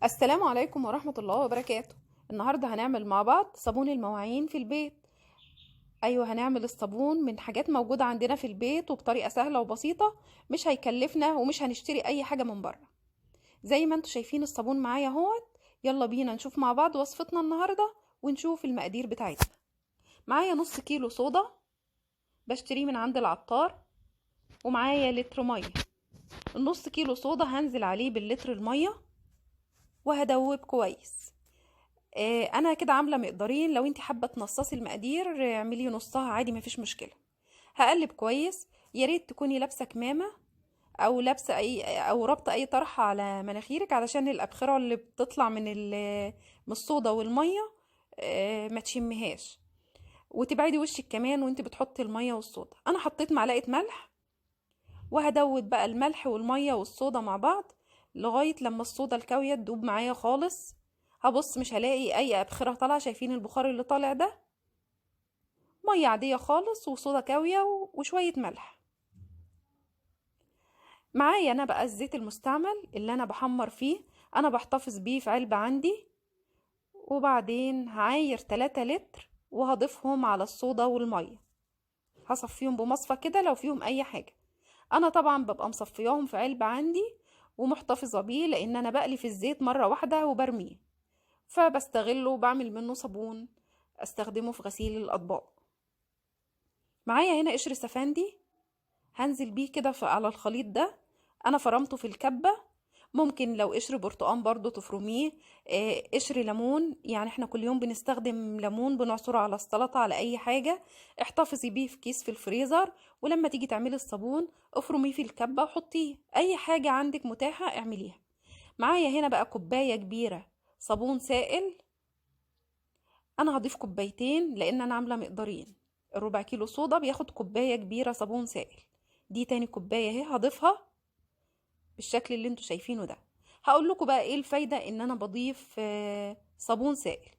السلام عليكم ورحمة الله وبركاته. النهاردة هنعمل مع بعض صابون المواعين في البيت. ايوه، هنعمل الصابون من حاجات موجودة عندنا في البيت وبطريقة سهلة وبسيطة، مش هيكلفنا ومش هنشتري اي حاجة من بره. زي ما انتوا شايفين الصابون معايا اهوت. يلا بينا نشوف مع بعض وصفتنا النهاردة ونشوف المقادير بتاعتنا. معايا نص كيلو صودا بشتريه من عند العطار، ومعايا لتر مية. النص كيلو صودا هنزل عليه باللتر المية وهدوب كويس. انا كده عامله مقدارين، لو انت حابة تنصصي المقادير اعملي نصها عادي مفيش مشكلة. هقلب كويس. يا ريت تكوني لابسه كمامه او لابسه اي او رابطه اي طرحه على مناخيرك، علشان الابخره اللي بتطلع من الصودا والمية ما تشمهاش، وتبعدي وشك كمان وانت بتحطي المية والصودا. انا حطيت معلقه ملح، وهدوب بقى الملح والمية والصودا مع بعض لغاية لما الصودا الكاويه تدوب معايا خالص. هبص مش هلاقي اي ابخره طالعه، شايفين البخار اللي طالع ده؟ مية عادية خالص وصودا كاويه وشوية ملح. معايا انا بقى الزيت المستعمل اللي انا بحمر فيه، انا بحتفظ بيه في علبة عندي، وبعدين هعاير 3 لتر وهضيفهم على الصودا والمية. هصفيهم بمصفى كده لو فيهم اي حاجة. انا طبعا ببقى مصفياهم في علبة عندي ومحتفظه بيه، لان انا بقلي في الزيت مرة واحدة وبرميه، فبستغله وبعمل منه صابون استخدمه في غسيل الاطباق. معايا هنا قشر سفندي هنزل بيه كده على الخليط ده، انا فرمته في الكبه. ممكن لو قشر برتقان برضو تفرميه، قشر ليمون، يعني احنا كل يوم بنستخدم ليمون بنعصره على السلطة على اي حاجة. احتفظي بيه في كيس في الفريزر، ولما تيجي تعملي الصابون افرميه في الكبه وحطيه. اي حاجة عندك متاحة اعمليها. معايا هنا بقى كوباية كبيرة صابون سائل، انا هضيف كوبايتين لان انا عامله مقدارين. الربع كيلو صودا بياخد كوباية كبيرة صابون سائل. دي تاني كوباية اهي هضيفها بالشكل اللي انتوا شايفينه ده. هقول لكم بقى ايه الفايدة ان انا بضيف صابون سائل.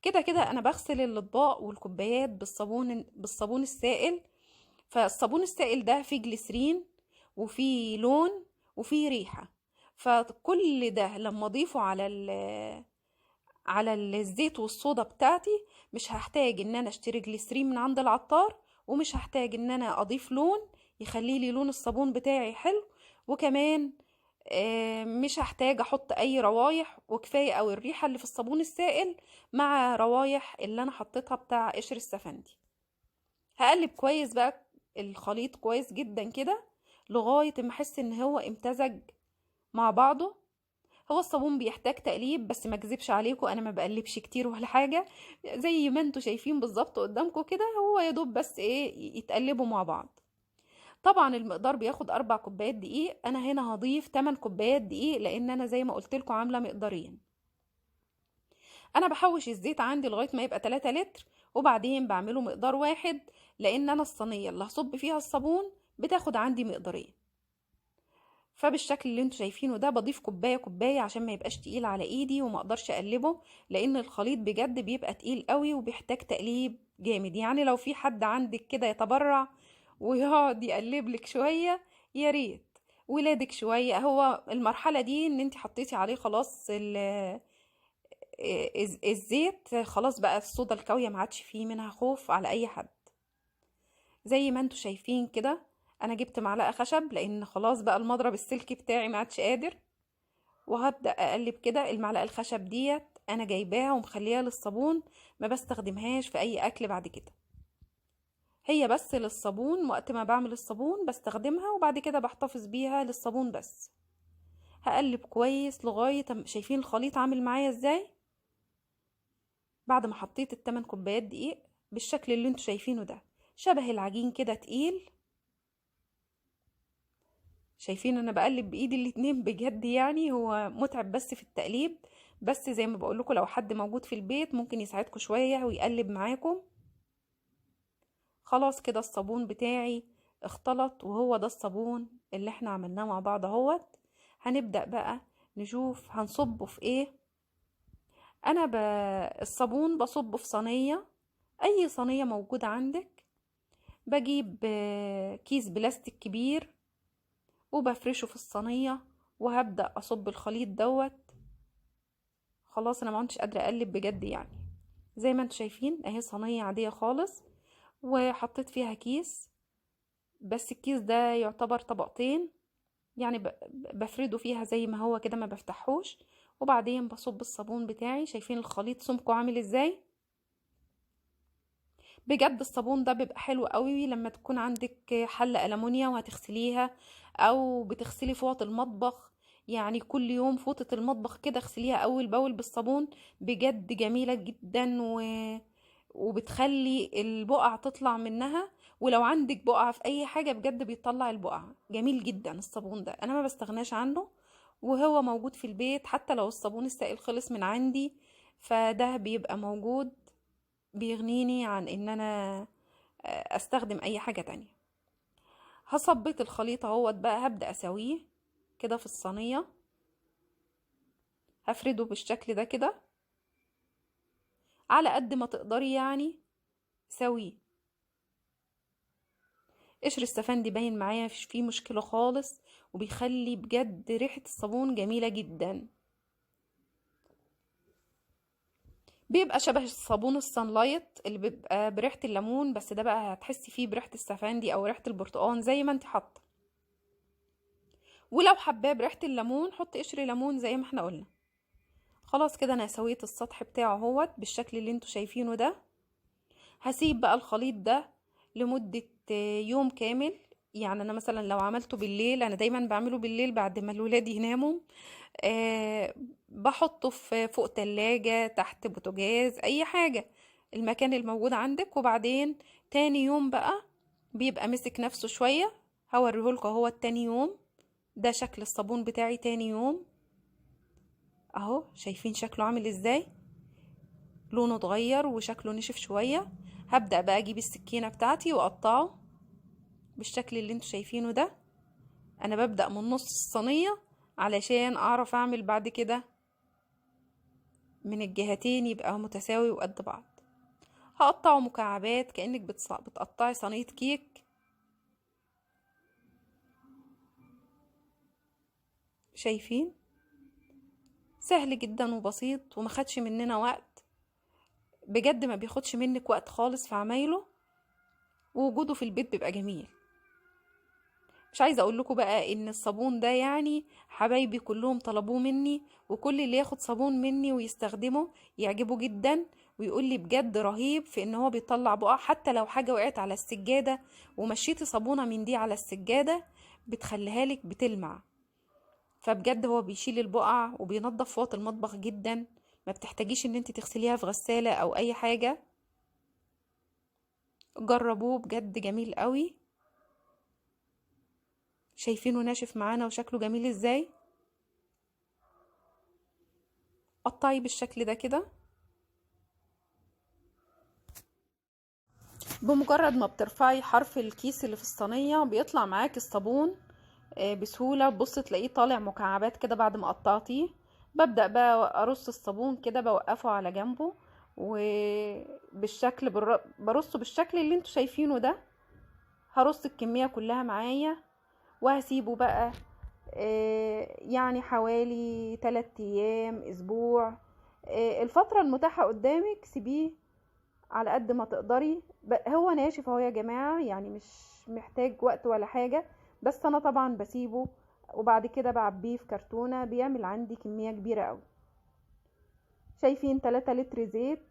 كده كده انا بغسل الاطباق والكوبايات بالصابون السائل. فالصابون السائل ده فيه جليسرين وفيه لون وفيه ريحه، فكل ده لما اضيفه على الزيت والصودا بتاعتي مش هحتاج ان انا اشتري جليسرين من عند العطار، ومش هحتاج ان انا اضيف لون يخلي لي لون الصابون بتاعي حلو، وكمان مش هحتاج احط اي روايح، وكفاية او الريحة اللي في الصابون السائل مع روايح اللي انا حطيتها بتاع قشر السفندي. هقلب كويس بقى الخليط كويس جدا كده لغاية ما احس ان هو امتزج مع بعضه. هو الصابون بيحتاج تقليب، بس ما اكذبش عليكم انا ما بقلبش كتير ولا حاجة، زي ما انتوا شايفين بالظبط قدامكم كده، هو يا دوب بس ايه يتقلبوا مع بعض. طبعا المقدار بياخد 4 كوبايات دقيق، انا هنا هضيف 8 كوبايات دقيق لان انا زي ما قلت لكم عامله مقدارين. انا بحوش الزيت عندي لغاية ما يبقى 3 لتر، وبعدين بعمله مقدار واحد، لان انا الصينية اللي هصب فيها الصابون بتاخد عندي مقدارين. فبالشكل اللي انتوا شايفينه ده بضيف كوباية كوباية عشان ما يبقاش تقيل على ايدي وما اقدرش اقلبه، لان الخليط بجد بيبقى تقيل قوي وبيحتاج تقليب جامد. يعني لو في حد عندك كده يتبرع ويقعد يقلب لك شوية يا ريت، ولادك شوية. هو المرحلة دي ان انت حطيتي عليه خلاص الزيت، خلاص بقى الصودا الكاويه ما عادش فيه منها خوف على اي حد. زي ما انتوا شايفين كده انا جبت معلقه خشب لان خلاص بقى المضرب السلكي بتاعي ما عادش قادر، وهبدا اقلب كده. المعلقة الخشب ديت انا جايباها ومخليها للصابون، ما بستخدمهاش في اي اكل بعد كده، هي بس للصابون. وقت ما بعمل الصابون بستخدمها، وبعد كده بحتفظ بيها للصابون بس. هقلب كويس لغاية شايفين الخليط عامل معايا ازاي بعد ما حطيت 8 كوبايات دقيق بالشكل اللي انتوا شايفينه ده، شبه العجين كده تقيل. شايفين انا بقلب بايدي الاتنين بجد، يعني هو متعب بس في التقليب، بس زي ما بقول لكم لو حد موجود في البيت ممكن يساعدكم شوية ويقلب معاكم. خلاص كده الصابون بتاعي اختلط، وهو ده الصابون اللي احنا عملناه مع بعض اهوت. هنبدأ بقى نشوف هنصبه في ايه. انا الصابون بصبه في صينية، اي صينية موجودة عندك. بجيب كيس بلاستيك كبير وبفرشه في الصينية، وهبدأ اصب الخليط دوت. خلاص انا ما عدتش قادرة اقلب بجد يعني. زي ما انتم شايفين اهي صينية عادية خالص، وحطيت فيها كيس، بس الكيس ده يعتبر طبقتين يعني، بفرده فيها زي ما هو كده، ما بفتحوش. وبعدين بصب الصابون بتاعي. شايفين الخليط سمكة عامل ازاي؟ بجد الصابون ده بيبقى حلو قوي لما تكون عندك حلة ألمونيا وهتغسليها، او بتغسلي فوط المطبخ، يعني كل يوم فوطة المطبخ كده اغسليها اول باول بالصابون، بجد جميلة جدا وبتخلي البقع تطلع منها. ولو عندك بقعة في اي حاجة بجد بيطلع البقعة. جميل جدا الصابون ده، انا ما بستغناش عنه، وهو موجود في البيت. حتى لو الصابون السائل خلص من عندي فده بيبقى موجود، بيغنيني عن ان انا استخدم اي حاجة تانية. هصبيت الخليط اهوت بقى، هبدأ اسويه كده في الصينية، هفرده بالشكل ده كده على قد ما تقدري يعني سويه. قشر السفندي باين معايا مفيش فيه مشكلة خالص، وبيخلي بجد ريحة الصابون جميلة جدا. بيبقى شبه الصابون الصنلايت اللي بيبقى بريحة الليمون، بس ده بقى هتحسي فيه بريحة السفندي او ريحة البرتقان زي ما انت حاطة. ولو حباه بريحة الليمون حطي قشر ليمون زي ما احنا قلنا. خلاص كده انا سويت السطح بتاعه اهوت بالشكل اللي انتوا شايفينه ده. هسيب بقى الخليط ده لمدة يوم كامل. يعني انا مثلا لو عملته بالليل، انا دايما بعمله بالليل بعد ما الولاد يناموا، بحطه في فوق تلاجة، تحت بوتاجاز، اي حاجة، المكان الموجود عندك. وبعدين تاني يوم بقى بيبقى مسك نفسه شوية، هوريهولكوا اهو تاني يوم. ده شكل الصابون بتاعي تاني يوم اهو، شايفين شكله عامل ازاي؟ لونه اتغير وشكله نشف شوية. هبدأ بقى اجيب السكينة بتاعتي واقطعه بالشكل اللي انتوا شايفينه ده. انا ببدأ من نص الصينية علشان اعرف اعمل بعد كده من الجهتين يبقى متساوي وقد بعض. هقطعه مكعبات كأنك بتقطعي صينية كيك. شايفين؟ سهل جدا وبسيط وما خدش مننا وقت، بجد ما بياخدش منك وقت خالص في عمايله، ووجوده في البيت بيبقى جميل. مش عايزه اقول لكم بقى ان الصابون ده يعني حبايبي كلهم طلبوه مني، وكل اللي ياخد صابون مني ويستخدمه يعجبه جدا ويقول لي بجد رهيب في ان هو بيطلع بقع. حتى لو حاجة وقعت على السجادة ومشيتي صابونه من دي على السجادة بتخليها لك بتلمع. فبجد هو بيشيل البقع وبينظف فوط المطبخ جدا، ما بتحتاجيش ان انت تغسليها في غسالة او اي حاجة. جربوه بجد جميل قوي. شايفينه ناشف معانا وشكله جميل ازاي؟ قطعي بالشكل ده كده. بمجرد ما بترفعي حرف الكيس اللي في الصينية بيطلع معاك الصابون بسهولة. بص تلاقيه طالع مكعبات كده بعد ما قطعتيه. ببدأ بقى ارص الصابون كده، بوقفه على جنبه وبالشكل برصه بالشكل اللي انتوا شايفينه ده. هرص الكمية كلها معايا وهسيبه بقى يعني حوالي 3 ايام، اسبوع، الفترة المتاحة قدامك سيبيه على قد ما تقدري. هو ناشف اهو يا جماعة، يعني مش محتاج وقت ولا حاجة، بس انا طبعا بسيبه وبعد كده بعبيه في كرتونة، بيعمل عندي كمية كبيرة قوي. شايفين 3 لتر زيت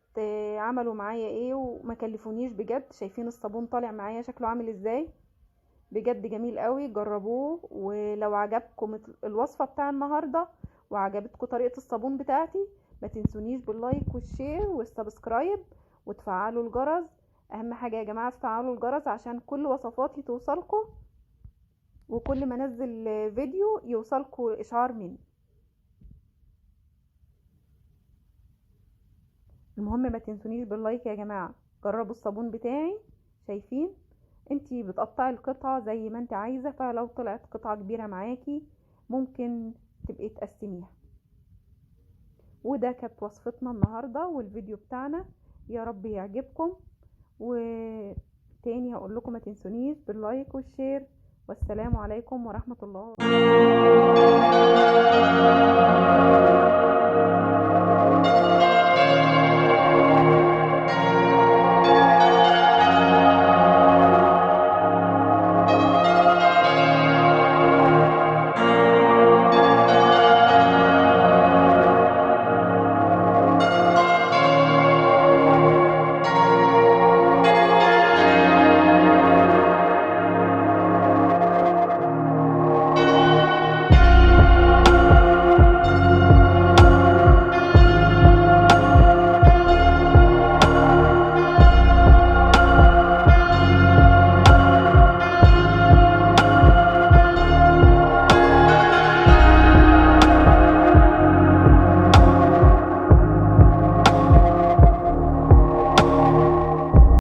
عملوا معايا ايه وما كلفونيش بجد. شايفين الصابون طالع معايا شكله عامل ازاي؟ بجد جميل قوي، جربوه. ولو عجبكم الوصفة بتاع النهاردة وعجبتكم طريقة الصابون بتاعتي ما تنسونيش بال like وال share وال subscribe وتفعلوا الجرس. اهم حاجة يا جماعة تفعلوا الجرس عشان كل وصفاتي توصلكم، وكل ما انزل فيديو يوصلكم اشعار مني. المهم ما تنسونيش بال like يا جماعة. جربوا الصابون بتاعي. شايفين انتي بتقطعي القطعة زي ما انت عايزة، فلو طلعت قطعة كبيرة معاكي ممكن تبقي تقسميها. وده كانت وصفتنا النهاردة والفيديو بتاعنا، يا رب يعجبكم. وتاني هقول لكم ما تنسونيش بال like وال share، والسلام عليكم ورحمة الله وبركاته.